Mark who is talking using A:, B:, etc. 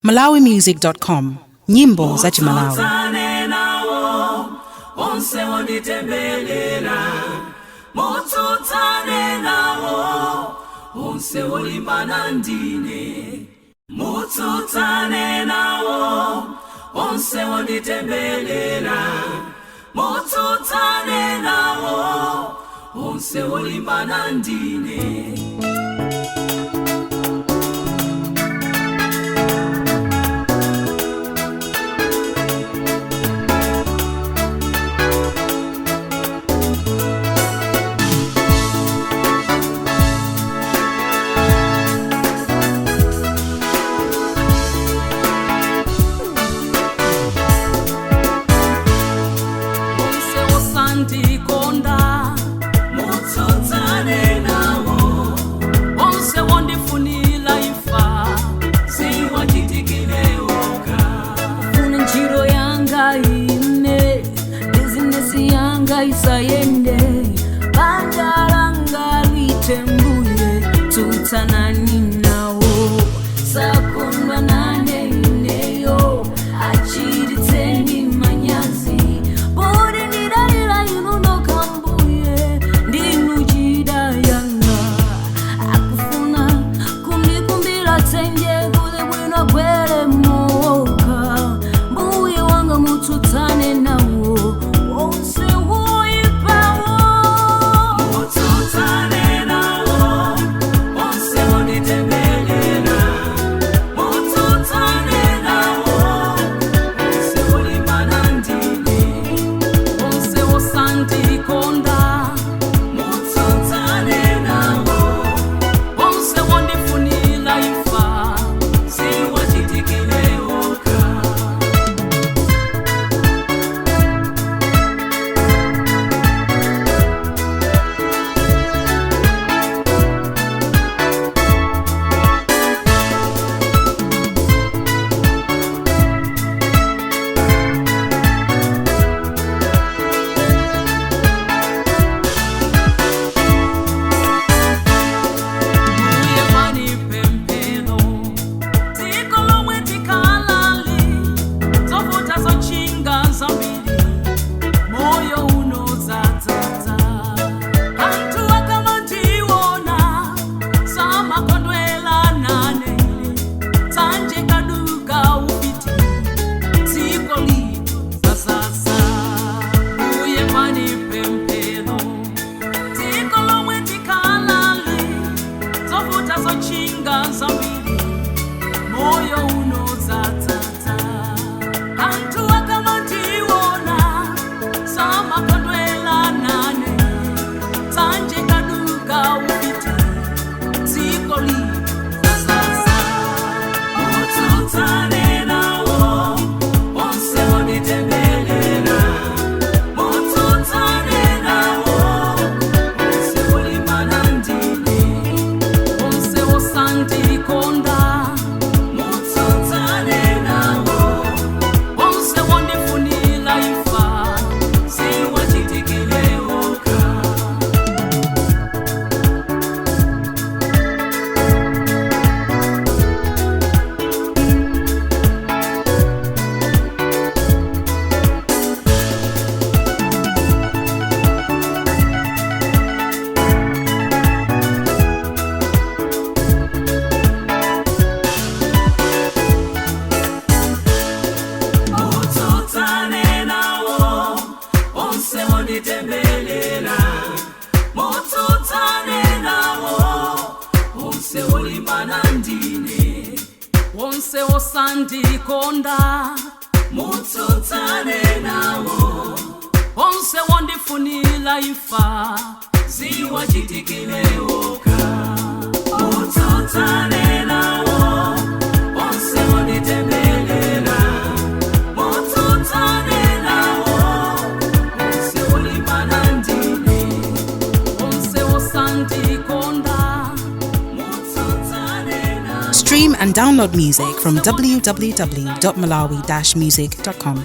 A: Malawimusic.com, nyimbo za Chimalawi.
B: Mutsutane nawo onse wonditembelela, mutsutsane nawo onse wolimbana ndine, mutsutsane nawo onse wonditembelela, mutsutsane nawo onse wolimbana ndine. Onse wosandikonda, mutsutsane nawo. Onse wondifunila imfa, ziwachitikilewoka.
C: Funa ntchito yanga ine, bizinesi yanga isayende, banja langa litembuye, tsutsanani nawo, sakondwa nane ineyo, achiritseni manyazi, poti ndidalira inu nokambuye, ndinu chida yanga, akufuna kundikumbira tsenje kuti bwino gwere moka, mbuye wanga mutsutsane nawo onse woipawo.
B: Mutsutsane nawo onse wonditembelela, mutsutsane nawo onse wolimbana ndine,
C: Onse wosandikonda,
B: mutsutsane nawo
C: onse wondifunila imfa,
B: ziwachitikilewoka.
C: Mbuye mani pemphero, dziko lomwe tikhalali, zovuta zotchinga zambiri, moyo uno dzadzadza. Anthu akamandiona, samakondwela nane ine, tsanje kaduka ufiti, dziko lino zasasa. Mbuye mani pemphero, dziko lomwe tikhalali, zovuta zotchinga zambiri, moyo uno dzadzadza. Anthu akamandiona, samakondwela nane, tsanje kaduka ufiti, dziko lino zasasa.
B: Mutsutsane nawo onse wonditembelela, mutsutsane nawo onse wolimbana ndine,
C: Onse wosandikonda,
B: mutsutsane nawo
C: onse wondifunila imfa,
B: ziwachitikilewoka. Mutsutsane nawo onse wonditembelela, mutsutsane nawo onse wolimbana ndine,
C: onse wosandikonda,
B: mutsutsane nawo
C: onse wondifunila imfa,
B: ziwachitikilewoka. Mutsutsane nawo onse wonditembelela, mutsutsane nawo onse wolimbana ndine,
C: onse wosandikonda,
B: mutsutsane nawo.
A: Stream and download music from www.malawi-music.com.